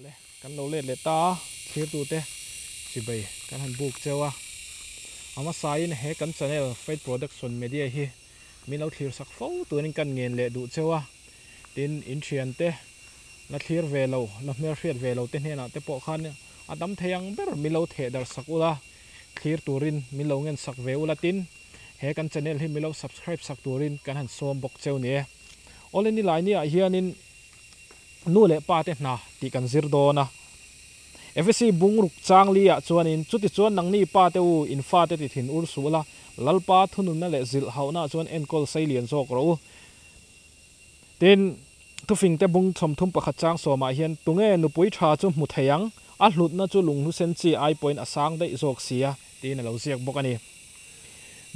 Awle, kan lo let leh ta a, thlirtute chibai kan han buk cheu a. A hmasain he kan channel Faith Production Media hi min lo thlir sak fo turin kan ngen leh duh cheu a. Tin, in thiante la thlir ve lo, la hmelhriat ve lo te hnenah te pawh khan a dam thei ang ber min lo theh darh sak ula, thlir turin min lo ngen sak ve ula. Tin, he kan channel hi min lo subscribe sak turin kan han sawm bawk cheu ni e. Awle Nilaini-ah hianin nu leh pa te hna tih kan zir dawn a. Efesi bungruk changli ah chuanin, Chutichuan nangni pa te u, in fate ti thin ur suh la, Lalpa thununna leh zilh hauhna ah chuan enkawl sei lian zawk rawh u. Tin, thufingte bung 31 chang sawmah hian, Tunge nupui tha chu hmu thei ang? A hlutna chu lunghlu sen chi ai pawhin a sang daih zawk si a, tiin a lo ziak bawk a ni.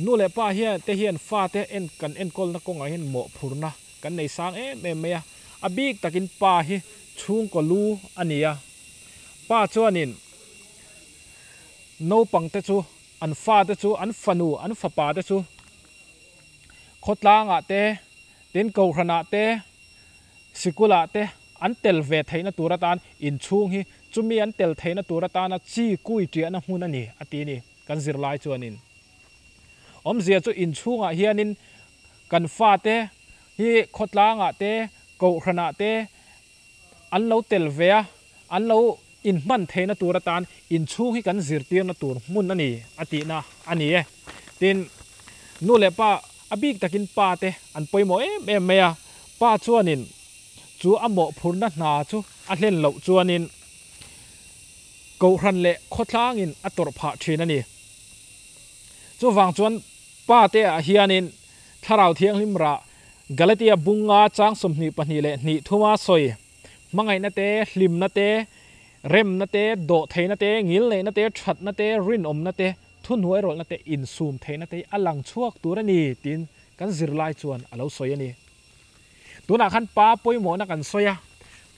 Nu leh pa hian te hian fate en kan enkawlna kawngah hian mawhphurna kan nei sang em em mai a, a bik takin pa hi chhungkaw lu a ni a. Pa chuanin naupangte chu an fate chu an fanu an fapa te chu khawtlangah te, tin kohhranah te, sikulah te an tel ve theihna tur atan inchhung hi chumi an tel theihna tur atana chi kui tiahna hmun a ni a ti a ni. Kan zirlai chuanin awmzia chu inchhungah hianin kan fate hi khawtlangah te, kohhranah te an lo tel ve a, an lo inhman theihna tur atan inchhung hi kan zirtirna tur hmun a ni a tihna a ni e. Tin, nu leh pa, a bik takin pa te an pawimawh em em mai a, pa chuanin chu a mawhphurna hna chu a hlen loh chuanin, Kohhran leh khawtlangin a tawrh phah thin a ni. Chuvang chuan Pa te ah hianin Thlarau Thianghlim rah Galatia bunga chang 22 leh hnih thuma sawi, hmangaihna te, hlimna te, remna te, dawhtheihna te, ngilneihna te, thatna te, rinawmna te, thuhnuairawlhna te, insum theihna te hi a lang chhuak tur a ni tiin kan zirlai chuan a lo sawi a ni. Tunah khan pa pawimawhna kan sawi a,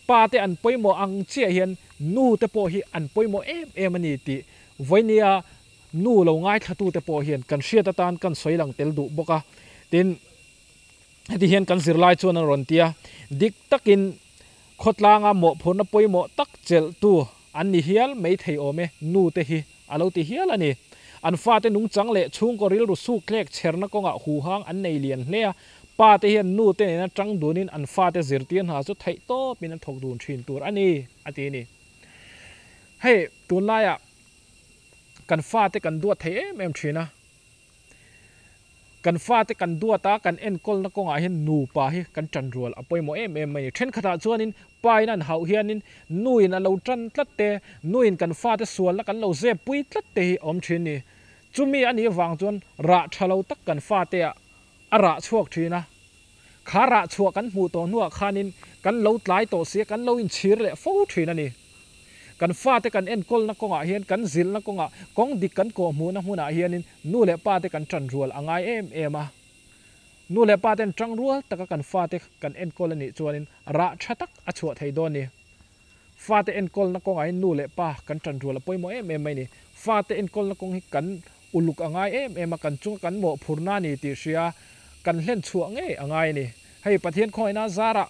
pa te an pawimawh ang chiah hian nu te pawh hi an pawimawh em em a ni tih vawinia nu lo ngaithlatu te pawh hian kan hriat atan kan sawi lang tel duh bawk a. Tin, heti hian kan zirlai chuan an rawn ti a, dik takin khawtlanga mawhphurhna pawimawh tak chelhtu an ni hial mai thei awm e, nu te hi a lo ti hial a ni. An fate nungchang leh chhungkaw rilru sukthlek chherna kawngah huhang an nei lian hle a, pa te hian nu te nena tang dunin an fate zirtir hna chu theih tawpin an thawk dun thin tur a ni, a ti a ni. Hei, tunlaiah kan fate kan duat thei em em thin a. Kan fate kan duat a, kan enkawlna kawngah hian nupa hi kan tan rual a pawimawh em em mai a ni. Thenkhatah chuanin pa in an hauh hianin nuin a lo tan tlat te, nuin kan fate sualna kan lo zep pui tlat te hi a awm thin ni. Chumi a nih avang chuan rah tha lo tak kan fate ah a rah chhuak thin a. Kha rah chhuah kan hmuh tawh hnuah khanin kan lo tlai tawh si a, kan lo inchhir leh fo thin a ni. Kan fate kan enkawlna kawngah hian, kan zilhna kawngah, kawng dik kan kawhhmuhna hmunah hianin nu leh pate kan tan rual a ngai em em a. Nu leh paten tang rual taka kan fate kan enkawl a nih chuanin rah tha tak a chhuah thei dawn ni. Fate enkawlna kawngah hian nu leh pa kan tan rual a pawimawh em em mai ni. Fate enkawlna kawng hi kan uluk a ngai em em a, kan chunga kan mawhphurna a ni tih hria kan hlen chhuah ngei a ngai a ni. Hei Pathian khawngaihna zarah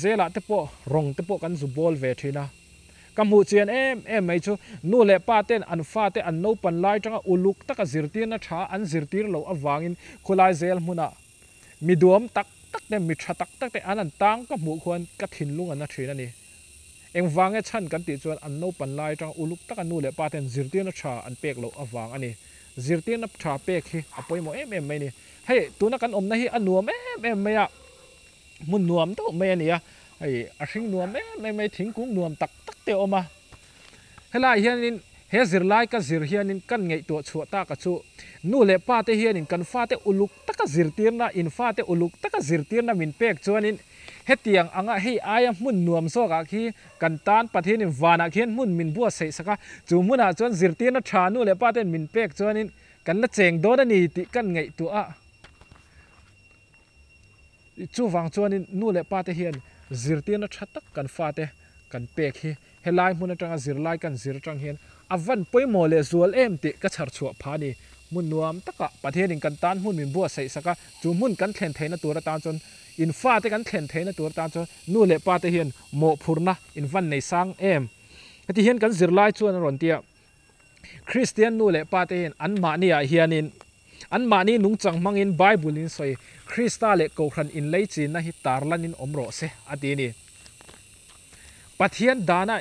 Zelah te pawh rawng te pawh kan zu bawl ve thin a. Ka hmuh chian em em mai chu nu leh pa ten an fate an naupan lai tanga uluk taka zirtirna tha an zirtir loh avangin khulai zel hmunah mi duam tak tak te, mi tha tak tak te an an tang ka hmuh khuan ka thinlung a na thin a ni. Engvange chhan kan tih chuan an naupan lai tanga uluk taka nu leh pa ten zirtirna tha an pek loh avang a ni. Zirtirna tha pek hi a pawimawh em em mai a ni. Hei tuna kan awmna hi a nuam em em mai a. Hmun nuam deuh mai a ni a, hei a hring nuam em em mai, thingkung nuam tak tak te a awm a. Helaiah hianin he zirlai ka zir hianin kan ngaihtuah chhuah tak a chu nu leh pa te hianin kan fate uluk taka zirtirna, in fate uluk taka zirtirna min pek chuanin hetiang anga hei aia hmun nuam zawkah khi kan tan Pathianin vanah khian hmun min buatsaih sak a, chu hmunah chuan zirtirna tha nu leh pa ten min pek chuanin kan la cheng dawn a ni tih kan ngaihtuah a. Chuvang chuanin nu leh pa te hian zirtirna tha tak kan fate kan pek hi helai hmun atanga zirlai kan zir atang hian a van pawimawh leh zual em tih ka chhar chhuah phah a ni. Hmun nuam takah Pathianin kan tan hmun min buatsaih sak a, chu hmun kan thlen theihna tur atan chuan In fate kan thlen theihna tur atan chuan nu leh pa te hian mawhphurhna in van nei sang em? Heti hian kan zirlai chuan a rawn ti a, Kristian nu leh pa te hian anmahni ah hianin anmahni nungchang hmangin Bible in sawi Krista leh Kohhran inlei chinna hi tarlanin awm rawh se a ti a ni. Pathian dana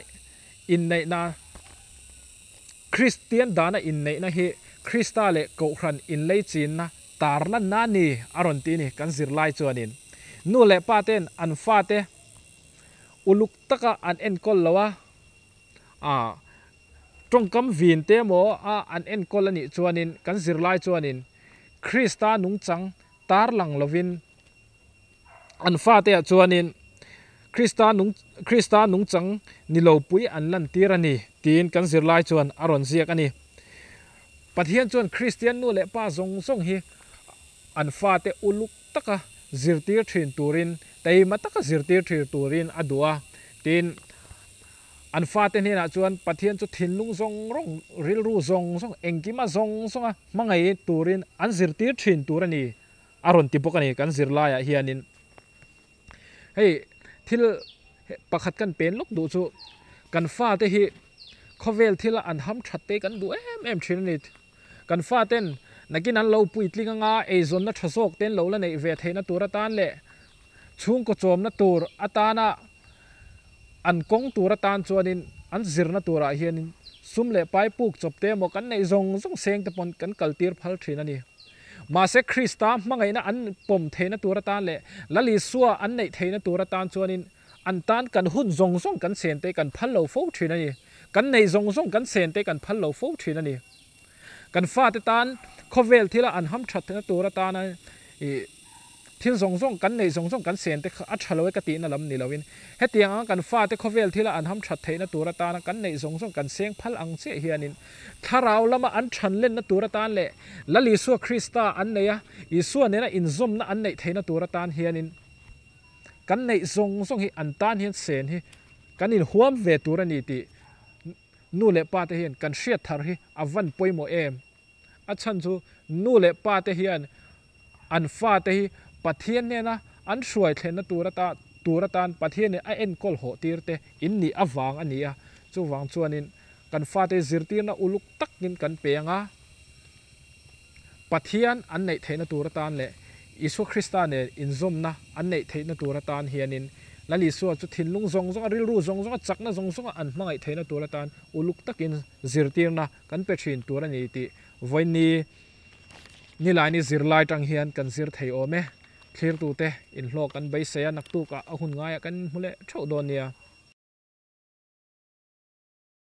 inneihna Kristian dana inneihna hi Krista leh Kohhran inlei chinna Tarlanna a ni a rawn ti ni kan zirlai chuanin nu leh pa ten an fate uluk taka an enkawl lo a, ah tawngkam vin te emaw a an enkawl a nih chuanin kan zirlai chuanin Krista nungchang tarlang lovin an fate ah chuanin Krista nung Krista nungchang ni lo pui an lantir a ni tiin kan zirlai chuan a rawn ziak a ni. Pathian chuan Kristian nu leh pa zawng zawng hi an fate uluk taka zirtir thin turin, taima taka zirtir thin turin a duh a. Tin, an fate hnenah chuan Pathian chu thinlung zawng rawng, rilru zawng zawng, engkima zawng zawnga hmangaih turin an zirtir thin tur a ni a rawn ti bawk a ni kan zirlaiah hianin. Hei thil pakhat kan pen lawk duh chu kan fate hi khawvel thila an ham that te kan duh em em thin a ni. Kan faten nakin an lo puitling anga eizawnna tha zawk te an lo la neih ve theihna tur atan leh chhungkaw chawmna tur atana an kawng tur atan chuanin an zirna turah hianin sum leh pai puk chawp te emaw kan neih zawng zawng seng te pawn kan kaltir phal thin a ni. Mahse Krista hmangaihna an pawm theihna tur atan leh Lal Isua an neih theihna tur atan chuanin an tan kan hun zawng zawng kan chen te kan phal lo fo thin a ni. Kan neih zawng zawng kan chen te kan phal lo fo thin a ni. Kan fate tan khawvel thila an hamthatna tur atana ih Thil zawng zawng, kan neih zawng zawng kan sen te kha a tha lo e ka tihna lam ni loin, hetiang anga kan fate khawvel thila an ham that theihna tur atana kan neih zawng zawng kan seng phal ang chiah hianin thlarau lama an than lenna tur atan leh Lal Isua Krista an neih a, Isua nena inzawmna an neih theihna tur atan hianin kan neih zawng zawng hi an tan hian sen hi kan inhuam ve tur a ni tih nu leh pa te hian kan hriat thar hi a van pawimawh em. A chhan chu nu leh pa te hian an fate hi Pathian hnena an hruai thlenna tur ata tur atan Pathianin a enkawl hawh tir te in nih avang a ni a. Chuvang chuanin kan fate hi zirtirna uluk takin kan pe ang a, Pathian an neih theihna tur atan leh Isua Krista nen inzawmna an neih theihna tur atan hianin Lal Isua chu thinlung zawng zawnga, rilru zawng zawnga, chakna zawng zawnga an hmangaih theihna tur atan uluk takin zirtirna Kan pe thin tur a ni tih vawiinni nilaini zirlai tang hian kan zir thei awm e. Thlirtute inhlawk kan beisei a, naktukah a hun ngaiah kan inhmu leh theuh dawn nia.